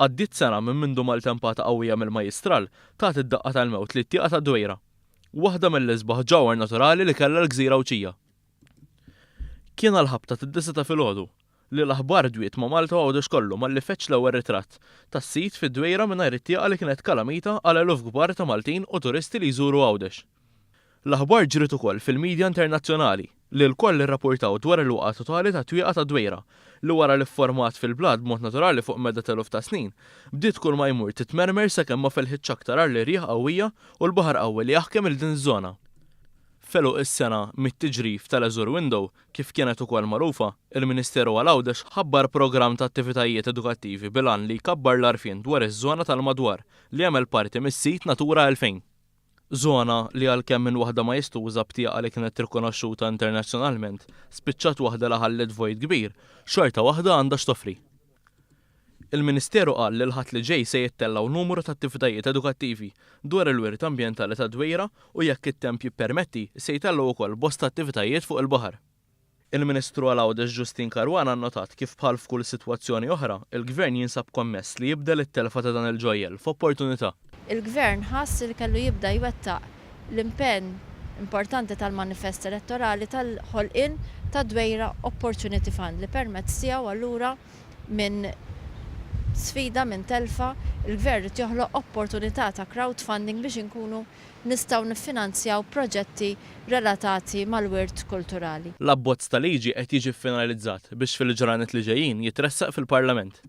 Għaddiet sena minn mindu maltempata qawwija mill-Majjistral tat id-daqqa tal-mewt lit-Tieqa tad-Dwejra, waħda mill-isbaħ ġawhar naturali li kellha l-gżira Għawdxija. Kien għall-ħabta tad-disgħa ta' filgħodu li l-aħbar dwiet ma' Malta u Għawdex kollu malli feġġ l-ewwel ritratt tas-sit fid-Dwejra mingħajr it-tieqa li kienet kalamita għal eluf kbar ta' Maltin u turisti li jżuru Għawdex. L-aħbar ġriet ukoll fil-media internazzjonali, li lkoll irrapurtaw dwar il-waqgħa totali tat-Twieqa tad-Dwejra, li wara li fformat fil-blat b'mod naturali fuq medda t'eluf ta' snin, bdiet kull ma jmur titmermer sakemm ma felħitx aktar għall-irjieħ qawwija u l-baħar qawwi li jaħkem 'il din iż-żona. F'għeluq is-sena mit-tiġrif tal-Azure Window, kif kienet ukoll magħrufa, il-Ministeru għal Għawdex ħabbar programm ta' attivitajiet edukattivi bil-għan li jkabbar l-għarfien dwar iż-żona tal-madwar li jagħmel parti mis-sit Natura 2000. Żona li għalkemm minn waħda majestuża b'tieqa li kienet rikonoxxuta internazzjonalment spiċċat waħda li ħalliet vojt kbir, xorta waħda għandha x'toffri. Il-Ministeru qal li l-Ħadd li ġej se jittellgħu numru ta' attivitajiet edukattivi dwar il-wirt ambjentali tad-Dwejra u jekk it-temp jippermetti se jtellgħu wkoll bosta attivitajiet fuq il-baħar. Il-Ministru għal Għawdex Justyne Caruana nnotat kif bħal f'kull sitwazzjoni oħra, il-Gvern jinsab kommess li jibdel it-telfa ta' dan il-ġojjell f'opportunità. Il-Gvern ħass li kellu jibda jwettaq l-impenn importanti tal-manifest elettorali tal-ħolqien tad-Dwejra Opportunity Fund li permezz tiegħu allura minn sfida, minn telfa, il-Gvern ried joħloq opportunità ta' crowdfunding biex inkunu nistgħu niffinanzjaw proġetti relatati mal-wirt kulturali. L-abbozz ta' liġi qed jiġi ffinalizzat biex fil-ġranet li ġejjin jitressaq fil-Parlament.